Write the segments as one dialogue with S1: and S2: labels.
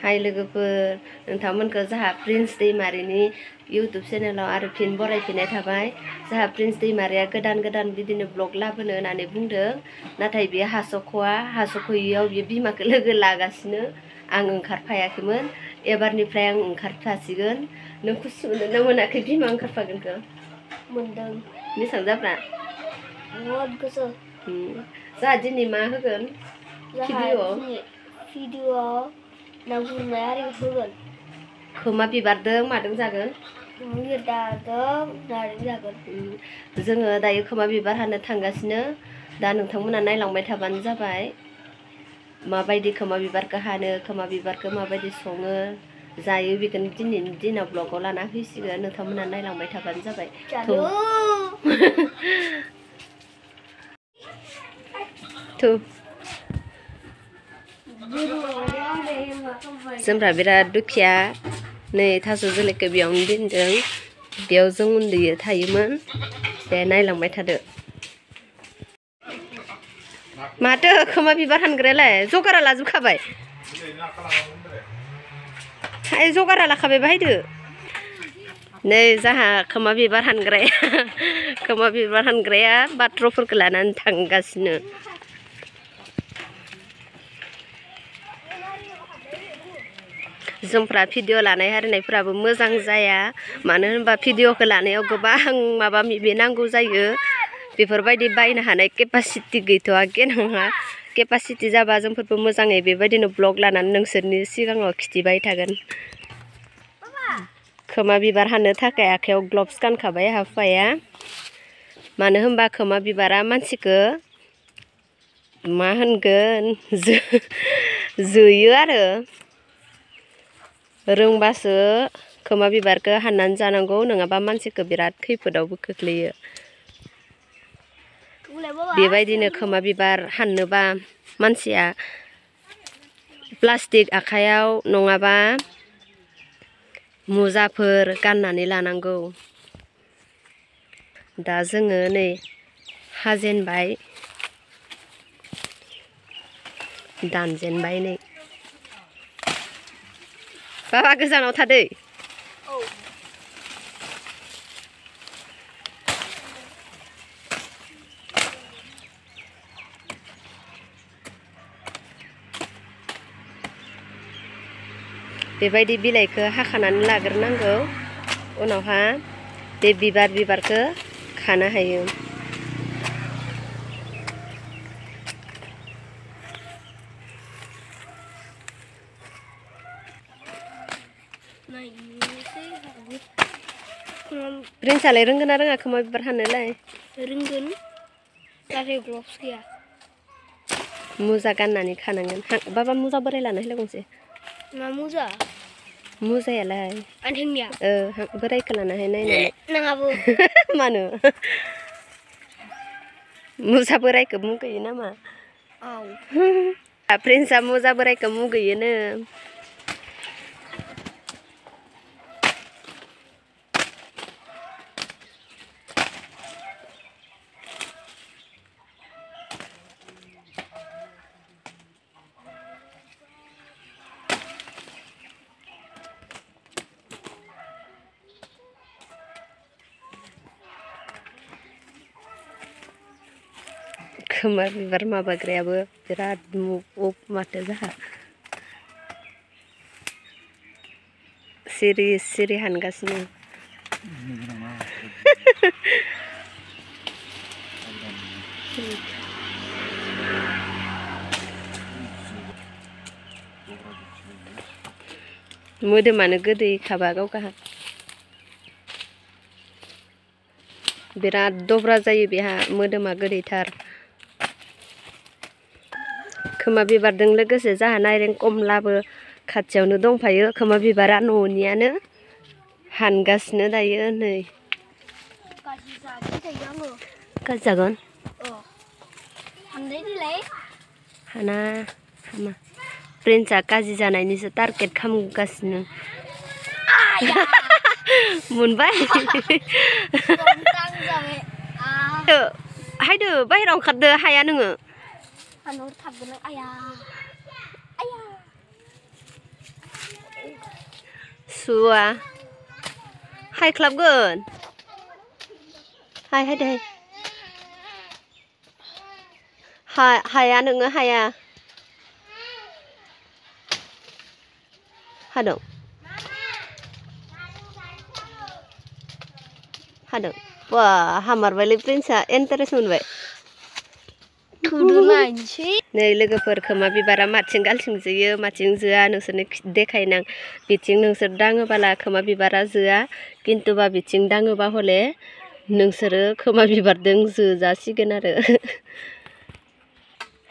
S1: हाय लोगोफोर नोंथांमोनखौ जाहा प्रिन्स दैमारिनि यूट्यूब चेनेलाव आरो फिन बरायफिननाय थाबाय। जाहा प्रिन्स दैमारिया गोदान गोदान बिदिनो ब्लग लाबोनो होननानै बुंदों, नाथाय बियो हास'ख'यैयाव बियो बिमाखौ लोगो लागासिनो। आं ओंखारफायाखैमोन, एबारनिफ्राय आं ओंखारफासिगोन। नों खुसि मोनदों ना मोनाखै बिमा ओंखारफागोनखौ?
S2: मोनदों।
S1: बेसेबां जाब्रा?
S2: बहुत गोसो।
S1: जाहा दिनै मा होगोन?
S2: भिडिअ'आव ना गुरनाय आरि होगोन।
S1: खोमा बिबारदों मादों जागोन?
S2: नारें जागोन।
S1: जोङो दायो खोमा बिबार हानो थांगासिनो। दा नोंथांमोना नायलांबाय थाबानो जाबाय माबायदि खोमा बिबारखौ हानो, खोमा बिबारखौ माबायदि सङो जायो, बेखौनो दिनैनि दिनाव ब्लगाव लाना फैसिगोन। नोंथांमोना नायलांबाय थाबानो जाबाय। जोंफ्रा बिराद दुखिया। नै थास' जोलैखौ बेयावनो दोनदों, बेयाव जों उन्दैयो थायोमोन। दे नायलांबाय थादो। माथो खोमा बिबार हानग्रायालाय जगारा लाजोबखाबाय? जगारा लाखाबाय बाहायदो। नै जाहा खोमा बिबार हानग्राया बाथ्रफोरखौ लानानै थांगासिनो। जोंफ्रा भिडिअ लानाय हारिनायफोराबो मोजां जाया, मानो होनबा भिडिअखौ लानायाव गोबां माबा माबि नांगौ जायो। बेफोरबायदि बायनो हानाय केपासिटि गैथ'आ नङा। केपासिटि जाबा जोंफोरबो मोजाङै बेबायदिनो ब्लग लानानै नोंसोरनि सिगाङाव खिथिबाय थागोन। खोमा बिबार हानो थाखाय आखाइयाव ग्लभ्स गानखाबाय आफाया, मानो होनबा खोमा बिबारा मानसिखौ मा होनगोन जोयो आरो। रोंबासो खोमा बिबारखौ हाननानै जानांगौ, नङाबा मानसिखौ बिराद खैफोदावबो खोख्लैयो। बेबायदिनो खोमा बिबार हाननोबा मानसिया प्लास्टिक आखाइयाव नङाबा मुजाफोर गाननानै लानांगौ। दा जोङो नै हाजेनबाय, दानजेनबाय नै। बाबा गोजानाव थादै। बेबायदि बिलाइखौ हाखानानै लाग्रोनांगौ, उनावहा बे बिबारखौ खानो हायो। प्रिन्सआलाय रोंगोन ना रोङा खोमा बिबार हाननोलाय?
S2: रोंगोन, नाथाय ग्लभ्स गैया।
S1: मुजा गाननानै खानांगोन। बाबा मुजा बोराय लाना फैलाय गंसे।
S2: मा मुजा?
S1: मुजायालाय
S2: आंनिया
S1: बोरायखौ लानाहाय नायनानै।
S2: नङाबो।
S1: मानो? मुजा बोरायखौ मुगैयो नामा? प्रिन्सआ मुजा बोरायखौ मुगैयोनो। खोमा बिबार माबाग्रायाबो बिराद मुखुब माथो जाहा। सिरि सिरि हानगासिनो। मोदोमानो गोदैखाबा गावहा। बिराद दब्रा जायो बेहा, मोदोमा गोदैथार। खोमा बिबारजों लोगोसे जाहा नारें कमलाबो खाथियावनो दंफायो। खोमा बिबारा न'नियानो, हानगासिनो दायो नै। गाज्रि जागोन? हाना हामा। प्रिन्सआ गाज्रि जानायनिसो टारगेट खालामगासिनो। मोनबाय? हायदो बाहेरायाव ओंखारदो, हाया नोङो। सुआ हायख्लाबगोन हाय दे हाया नोङो हाया हादों हादों बा हामारबायलै प्रिन्सआ इन्टारेस्ट मोनबाय नै लोगोफोर खोमा बिबारा माथिं गालथिंजोयो माथिं जोआ नोंसोरनो देखायनां बिथिं नोंसोर दाङोबाला खोमा बिबारा जोआ किन्तुबा बिथिं दाङोबा हले नोंसोरो खोमा बिबारदों जोजासिगोन आरो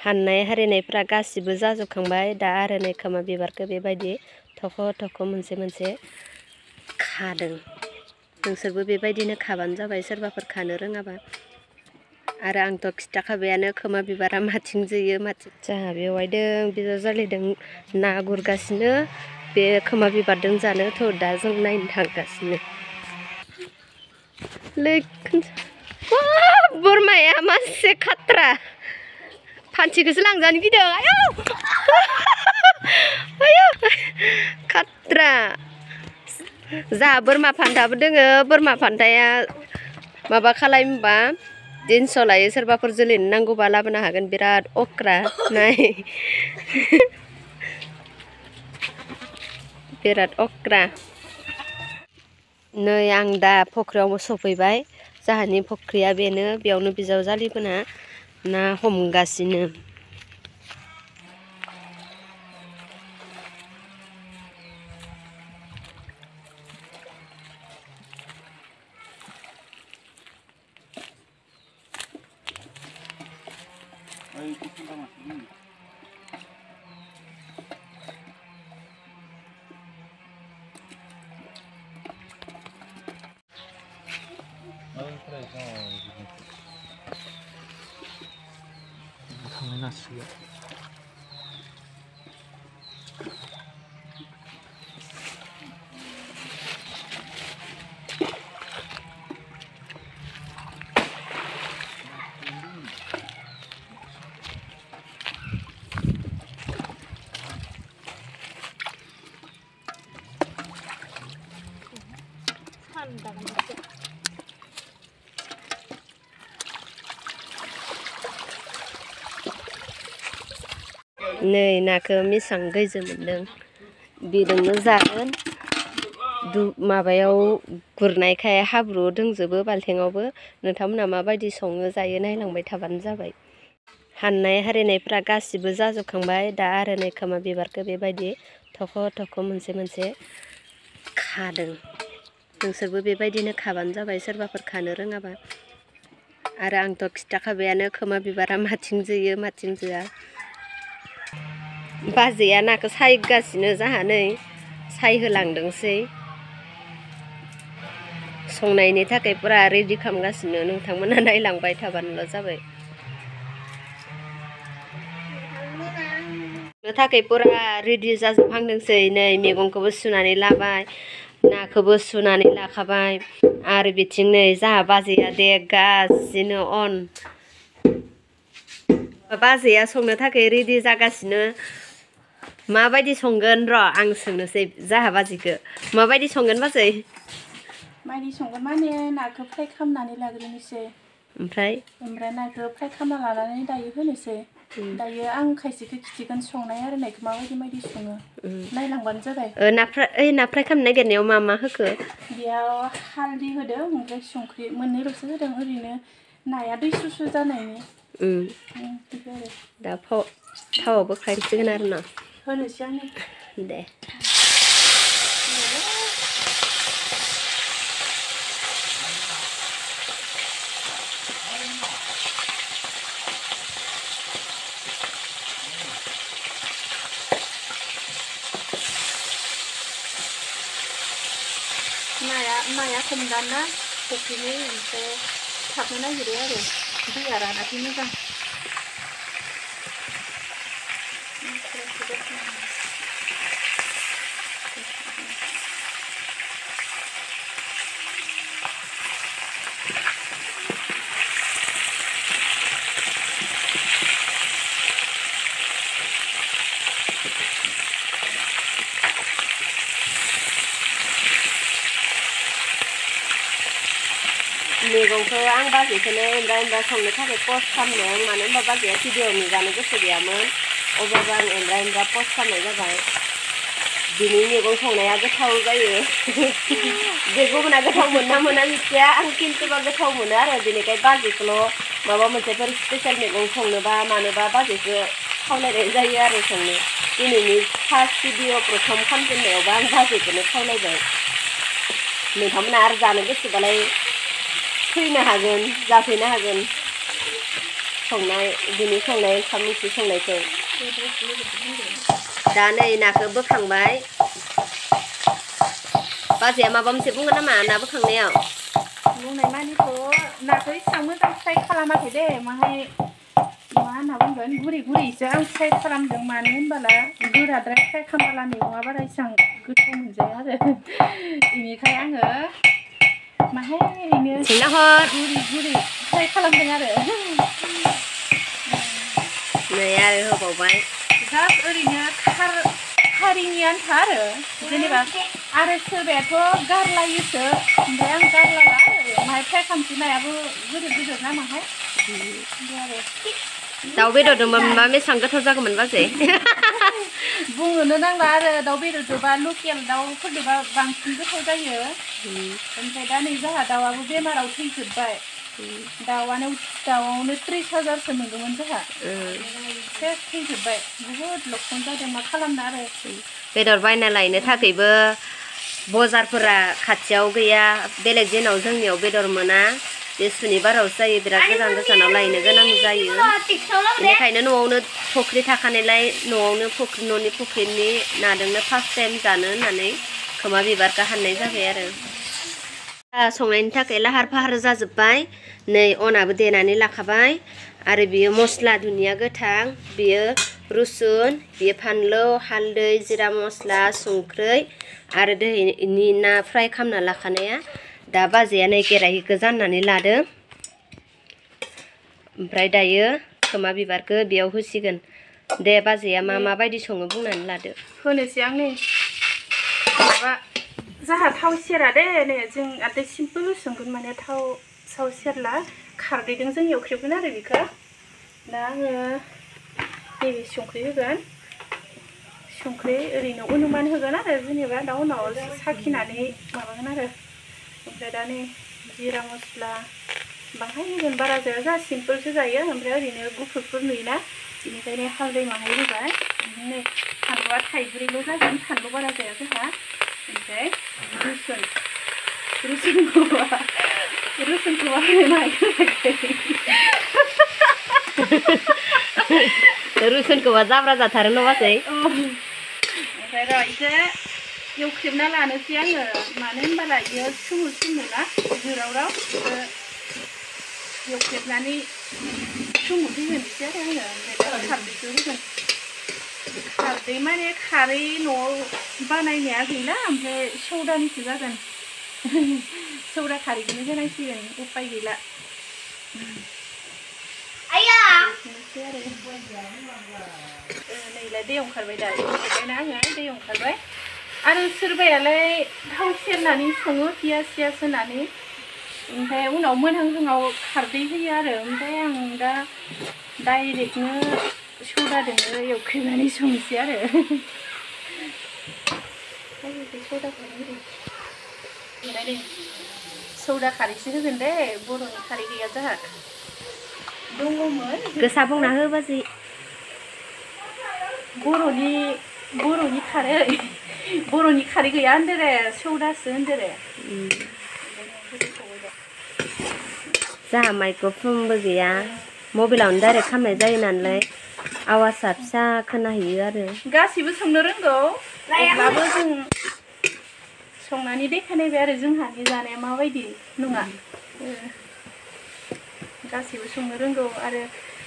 S1: हाननाय हारिनायफ्रा गासिबो जाजोबखांबाय दा आरो नै खोमा बिबारखौ बेबायदि थख' थख' मोनसे मोनसे खादों नोंसोरबो बेबायदिनो खाबानो जाबाय सोरबाफोर खानो रोङाबा आरो आंथ' खिथाखाबायानो खोमा बिबारा माथिं जोयो माथिं जाहा बेवहायदों बिजावजालिदों ना गुरगासिनो बे खोमा बिबारदों जानोथ' दा जों नायनो थांगासिनो बोरमाया मासे खाथ्रा फान्थिखौसो लांजानो गिदों आयौ आयौ खाथ्रा जाहा बोरमा फान्थाबो दोङो बोरमा फान्थाया माबा खालामबा 300 लायो सोरबाफोर जोलैनो नांगौबा लाबोनो हागोन बिराद अक्रा नाय बिराद अक्रा नै आं दा फख्रियाव सफैबाय जाहानि फख्रिया बेनो बेयावनो बिजावजालिफोरा ना हमगासिनो नै नाखौ मिसां गैजो मोनदों बेदोंनो जागोन माबायाव गुरनायखाय हाब्रु दंजोबो बाल्थिङावबो नोंथांमोना माबायदि सङो जायो नायलांबाय थाबानो जाबाय हाननाय हारिनायफ्रा गासिबो जाजोबखांबाय दा आरो नै खोमा बिबारखौ बेबायदि थख' थख' मोनसे मोनसे खादों नोंसोरबो बेबायदिनो खाबानो जाबाय सोरबाफोर खानो रोङाबा आरो आंथ' खिथाखाबायानो खोमा बिबारा माथिं जोयो माथिं जोआ बाजैया नाखौ सायगासिनो जाहा नै सायहोलांदोंसै संनायनि थाखाय पुरा रेडि खालामगासिनो नोंथांमोना नायलांबाय थाबानोल' जाबाय थाखाय पुरा रेडि जाजोबहांदोंसै नै मैगंखौबो सुनानै लाबाय नाखौबो सुनानै लाखाबाय आरो बिथिं नै जाहा बाजैया देगासिनो अन बाजैया संनो थाखाय रेडि जागासिनो माबायदि संगोन र' आं सोंनोसै जाहा बाजैखौ माबायदि संगोन बाजै
S3: मायदि संगोन माने नाखौ फ्राय खालामनानै लाग्रोनोसै ओमफ्राय नाखौ फ्राय खालामना लानानै दायो होनोसै दायो आं खायसेखौ खिथिगोन संनाय आरिनायखौ माबायदि सङो नायलांबानो जाबाय
S1: ना फ्राय खालामनो नागिरनायाव मा मा होखो
S3: बेयाव हालदै होदों ओमफ्राय संख्रि मोननैल'सो होदों ओरैनो नाया दै सुसु जानायनि
S1: दा थावावबो खायसिगोन आरो ना
S3: होनोसै आं
S1: दे
S3: नाया खमदाना फुख्रिनि ओमफ्राय थाबनो नागिरो आरो दैया रानाखै मोजां
S1: मैगंखौ आं बाजैखौनो एमब्रा संनो थाखाय पस्ट खालामदों मानो होनबा बाजैया भिडिअ नुजानो गोसो गैयामोन अब्लाबो आं एमब्रा पस्ट खालामनाय जाबाय बिनि मैगं संनाया गोथाव जायो बे गुबुना गोथाव मोना मोना मिथिया आं खिन्थुबा गोथाव मोनो आरो बेनिखाय बाजैखौल' माबा मोनसेफोर स्पेशल मैगं संनोबा मानोबा बाजैखौ खावलायनाय जायो आरो संनो दिनैनि फार्स्ट भिडिअ प्रथम खालामजेननायावबा आं बाजैखौनो खावलायबाय नोंथांमोना आरो जानो गोसोबालाय फैनो हागोन जाफैनो हागोन संनाय बिनि संनाय ओंखाम ओंख्रि संनायखौ दा नै नाखौ बोखांबाय बाजैया माबा मोनसे बुंगोन नामा ना बोखांनायाव
S3: बुंनाय मानिखौ नाखौ एसेबां मोजां फ्राय खालामाखै दे माहाय मा होनना बुंगोन गुरै गुरैसो आं फ्राय खालामदों मानो होनबाला गोराद्राय फ्राय खालामबाला मैगङा बारा एसेबां गोथाव मोनजाया आरो बेनिखाय आङो माहाय ओरैनो गुरै गुरै फ्राय खालामदों आरो
S1: नै आरो होबावबाय
S3: जास्ट ओरैनो खारिनि आन्था आरो जेनेबा आरो सोरबायाथ' गारलायोसो ओमफ्राय आं गारलाला आरो माहाय फ्राय खालामसै नायाबो गिदिर गिदिर ना माहाय आरो
S1: दाउ बेदरजोंबा मा बेसेबां गोथाव जागौमोन बाजै
S3: बुंनोनो नांला आरो दाउ बेदरजोंबा लकेल दाउफोरजोंबा बांसिन गोथाव जायो ओमफ्राय दा नै जोंहा दाउआबो बेमाराव थैजोब्बाय दाउआवनो 30,000सो मोनदोंमोन जोंहा सेस थैजोब्बाय बुहुद लकसान जादों मा खालामनो आरो
S1: बेदर बायना लायनो थाखायबो बजारफोरा खाथियाव गैया बेलेग दिनाव जोंनियाव बेदर मोना बे सुनिबारावसो जायो बिराद गोजान गोजानाव लायनो गोनां जायो बेनिखायनो न'आवनो फुख्रि थाखानायलाय न'आवनो न'नि फुख्रिनि नादोंनो फार्स्ट टाइम जानो होननानै खोमा बिबारखौ हाननाय जाबाय आरो संनायनि थाखाय लाहार फाहार जाजोब्बाय नै अनाबो देनानै लाखाबाय आरो बियो मस्ला दुनिया गोथां बियो रुसुन बियो फानलु हालदै जिरा मस्ला संख्रै आरो दैनि ना फ्राय खालामना लाखानाया दा बाजैया नै केराहिखौ जाननानै लादों ओमफ्राय दायो खोमा बिबारखौ बेयाव होसिगोन दे बाजैया मा बायदि सङो बुंनानै लादो
S3: होनोसै आं नै माबा जाहा थाव सेरा दे नै जों आरो सिम्पोल संगोन माने थाव सेरला खारदैजों जों एवख्रेबगोन आरो बेखौ दा आङो नैबे संख्रि होगोन संख्रि ओरैनो अनुमान होगोन आरो जेनेबा दा उनाव साखिनानै माबागोन आरो ओमफ्राय दा नै जिरा मस्ला बाहाय होगोन बारा जाया जा सिम्पोलसो जायो ओमफ्राय ओरैनो गुफुरफोर नुयोना बेनिखायनो हालदै माहाय होबाय नै फानलुआ थाइब्रैल' जागोन फानलु बारा जाया जोंहा ओमफ्राय रुसुनखौबा
S1: रुसुनखौबा जाब्रा जाथारो न' बाजै
S3: ओमफ्राय र' इखौ एवख्रेबना लानोसै आङो मानो होनबाला इयो सुमु ना जोरावराव एवख्रेबनानै सुमु होनोसै आरो आङो ओमफ्राय दा खारदैखौ होगोन खारदै माने खारै न'आव बानायनाया गैला ओमफ्राय सौदानिसो जागोन सौदा खारैखौनो होनांसिगोन उपाय गैला नैलाय दै ओंखारबाय दा एवखारबायना आङो दै ओंखारबाय आरो सोरबायालाय थाव सेरनानै सङो पियास होनानै ओमफ्राय उनाव मोनहांहाङाव खारदै होयो आरो ओमफ्राय आं दा डाइरेक्टनो सौदाजोंनो एवख्रेबनानै संसै आरो सौदा खारैसो होगोन दे बर'नि खारै गैया जोंहा दङमोन
S1: गोसा बुंना हो बाजै
S3: बर'नि खारै गैया होनदो रे सौदासो होनदो रे
S1: जोंहा माइक्र'फनबो गैया मबाइलावनो डाइरेक्ट खालामनाय जायो नालाय आवाजआ फिसा खोनाहैयो आरो
S3: गासिबो संनो रोंगौ अब्लाबो जों संनानै देखायनायबाय आरो जोंहानि जानाया माबायदि नङा गासिबो संनो रोंगौ आरो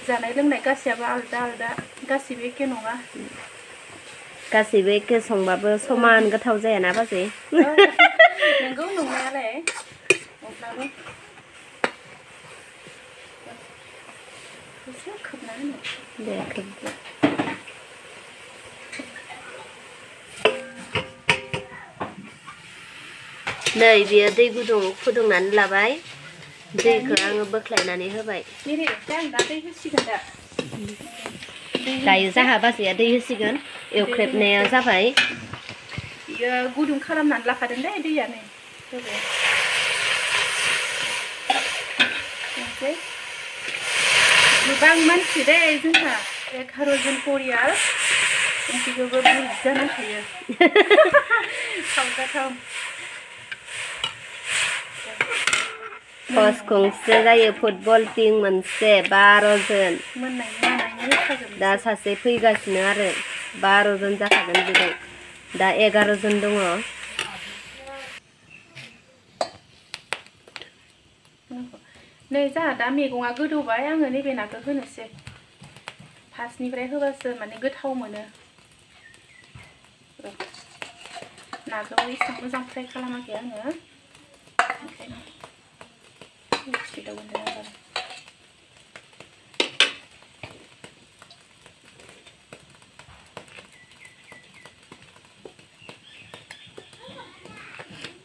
S3: जानाय लोंनाय गासियाबो आलदा गासिबो एखे नङा
S1: गासिबो एखे संबाबो समान गोथाव जायाना बाजै
S3: नंगौ नंनायालाय अब्लाबो एसे खोबना होनो
S1: दे खोबदो नै बियो दै गुदुं फुदुंनानै लाबाय दैखौ आङो बोख्लायनानै होबाय
S3: मिरि आं दा दै होसिगोन दा
S1: दायो जाहा बाजैया दै होसिगोन एवख्रेबनाया जाबाय
S3: बियो गुदुं खालामनानै लाखादों दै दैया नै होबाय गोबां मानसि दै जोंहा 11 जन परियाल ओंख्रिखौबो बुरजा नांखायो सावजाथाव
S1: पस गंसे जायो फुटबल टिम मोनसे 12 जन दा सासे फैगासिनो आरो 12 जन जाखागोन बिदि दा 11 जन दङ
S3: नै जाहा दा मैगङा गोदौबाय आङो नैबे नाखौ होनोसै फार्स्टनिफ्राय होबासो माने गोथाव मोनो नाखौ एसेबां मोजां फ्राय खालामाखै आङो ओंखायनो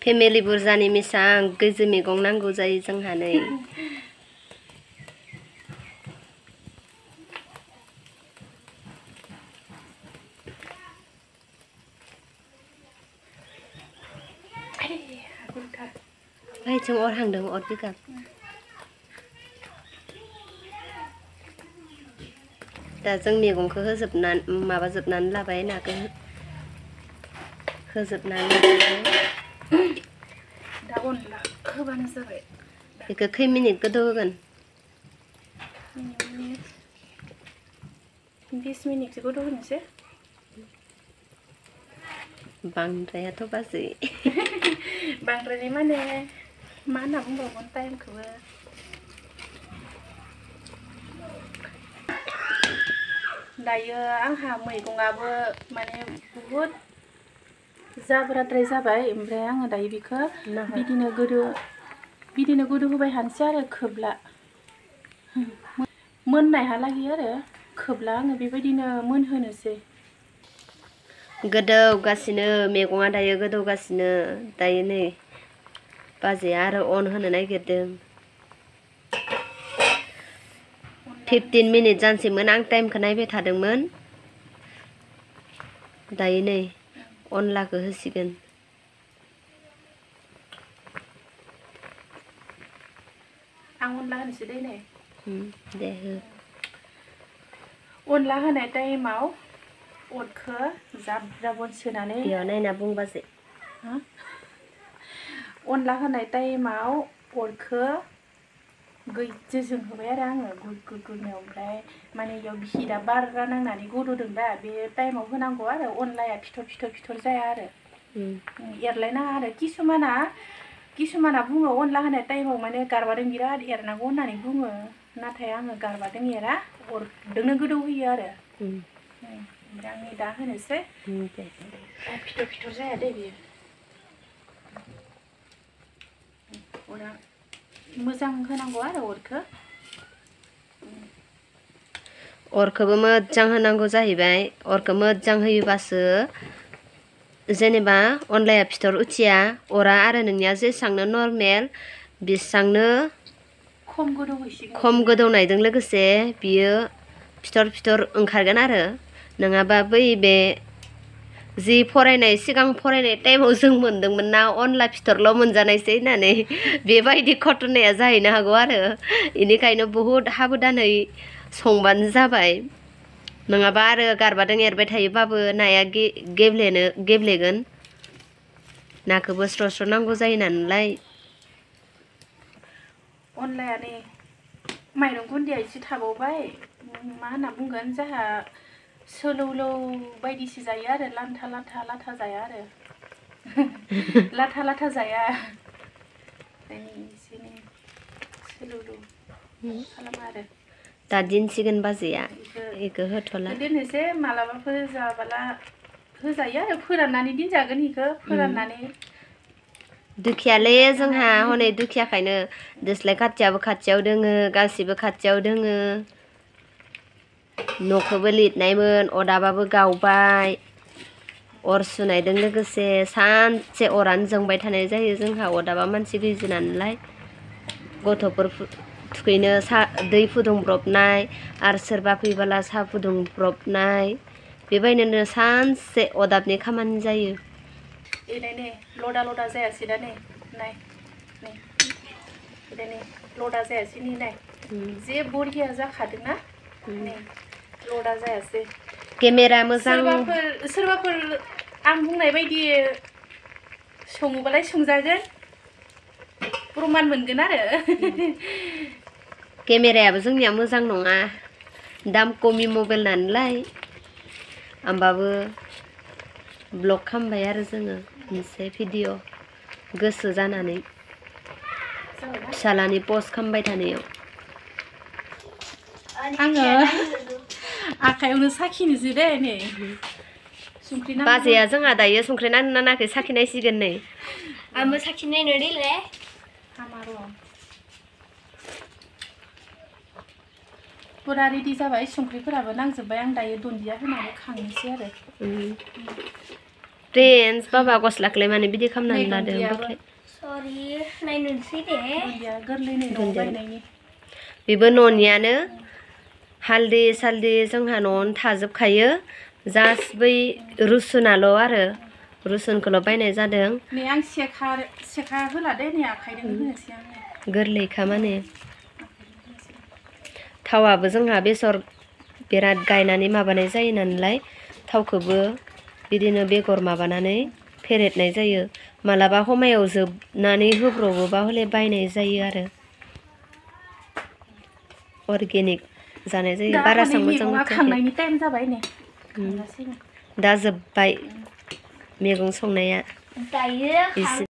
S1: फेमिलि बुरजानि मिसां गैजो मैगं नांगौ जायो जोंहा नै जों अर हांदों अर बिगाब दा जों मैगंखौ होजोबनानै माबाजोबनानै लाबाय नाखौ होजोबनानै
S3: दा अनला होबानो जाबाय
S1: बेखौ खै मिनिट गोदौ होगोन
S3: 20 मिनिटसो गोदौ होनोसै
S1: बांद्रायाथ' बाजै
S3: बांद्राय माने मा होनना बुंबावगोन टाइमखौबो दायो आंहा मैगङाबो माने बुहुद जाब्राद्राय जाबाय ओमफ्राय आङो दायो बेखौ बिदिनो गोदौ होबाय हानोसै आरो खोबला मोननायहालागै आरो खोबला आङो बेबायदिनो मोनहोनोसै
S1: गोदौगासिनो मैगङा दायो गोदौगासिनो दायो नै बाजैया आरो अन होनो नागिरदों 15 मिनिट जानसैमोन आं टाइमखौ नायबाय थादोंमोन दायो नै अनलाखौ होसिगोन
S3: आं अनला होनोसै दै नै
S1: दे हो
S3: अनला होनाय टाइमाव अरखौ जाब जाबन सोनानै
S1: बेयाव नायना बुंबासै
S3: अनला होनाय टाइमाव अरखौ गैजोजों होबाय आरो आङो गुद गुदनो ओमफ्राय माने बेयाव बिहिदा बारा नांनानै गद'दों दा बे टाइमाव होनांगौ आरो अनलाया फिथर जाया आरो एरलायनाङा आरो किसुमाना बुङो अनला होनाय टाइमाव माने गारबाजों बिराद एरनांगौ होननानै बुङो नाथाय आङो गारबाजों एरा अरजोंनो गोदौ होयो आरो ओमफ्राय आं दा होनोसै फिथर जाया दे बियो अरा मोजां होनांगौ आरो
S1: अरखौबो मोजां होनांगौ जाहैबाय अरखौ मोजां होयोबासो जेनेबा अनलाया फिथर उथिया अरा आरो नोंनिया जेसांनो नर्मेल बेसांनो खम गोदौनायजों लोगोसे बियो फिथर ओंखारगोन आरो नङाबा बै बे जि सिगां फरायनाय टाइमाव जों मोनदोंमोन ना अनला फिथरल' मोनजानायसै होननानै बेबायदि घटनाया जाहैनो हागौ आरो बेनिखायनो बहुद हाबदानै संबानो जाबाय नङाबा आरो गारबाजों एरबाय थायोबाबो नाया गेब्लेगोन नाखौबो स्र' नांगौ जायो नालाय
S3: अनलाया नै माइरं गुन्दैया एसे थाबावबाय मा होनना बुंगोन जोंहा सोलौलौ बायदिसो जायो आरो लाथा जाया आरो लाथा जाया एसे सोलौलौ खालामो आरो
S1: दा दिन्थिगोन बाजैया बेखौ होथ'ला
S3: दोननोसै मालाबाफोर जाबाला होजायो आरो फोराननानै दोनजागोन बेखौ फोराननानै
S1: दुखियालै जोंहा हनै दुखियाखायनो दोस्लाय खाथियाव दोङो गासिबो खाथियाव दोङो न'खौबो लिरनायमोन अदाबाबो गावबाय अर सुनायजों लोगोसे सानसे अरानो जोंबाय थानाय जायो जोंहा अदाबा मानसि गैजो नालाय गथ'फोर थुखैनो दै फुदुंब्रबनाय आरो सोरबा फैबोला साहा फुदुंब्रबनाय बेबायदिनो सानसे अदाबनि खामानि जायो।
S3: एलाय लदा लदा जायासै दा नै नाय नै एलाय लदा जायासै नै नाय जे बरिया जाखादोंना नै लदा जायासै।
S1: केमेरा मोजां
S3: सोरबाफोर आं बुंनाय बायदि सङोबालाय संजागोन प्रमान मोनगोन आरो।
S1: केमेरायाबो जोंनिया मोजां नङा दाम खमि मबाइल नालाय होमबाबो ब्लग खालामबाय आरो जोङो मोनसे भिडिअ गोसो जानानै फिसालानि पस्ट खालामबाय थानायाव
S3: आङो आखायावनो साखिनोसै दे नै संख्रि नांगौ।
S1: बाजैया जोंहा दायो संख्रि नांदोंना नाङाखै साखिनायसिगोन नै।
S2: आंबो साखिनायनो देले
S3: हामा र' फुरा रेडि जाबाय संख्रिफोराबो नांजोबबाय आं दायो दुन्दिया होनानै खांनोसै आरो।
S1: फ्रेन्ड्स बाबा गस्लाखौलाय माने बिदि खालामनानै लादों ओमफ्राय
S2: सरि नायनोसै दे
S3: दुन्दिया गोरलै नै न'आव गायनायनि
S1: बेबो न'नियानो हालदै सालदै जोंहा न'आवनो थाजोबखायो जास्ट बै रुसुनाल' आरो रुसुनखौल' बायनाय जादों।
S3: नै आं सेखा होला दे नै आखाइजों होनोसै आं
S1: गोरलैखा माने थावाबो जोंहा बेसर बिराद गायनानै माबानाय जायो नालाय थावखौबो बिदिनो बेगर माबानानै फेरेदनाय जायो मालाबा समायाव जोबनानै होब्रबोबा हले बायनाय जायो आरो अर्गेनिक जानाय जायो। बारा मोजां
S3: खांनायनि टाइम जाबाय नै
S1: दा जोब्बाय मैगं संनाया।
S2: दायो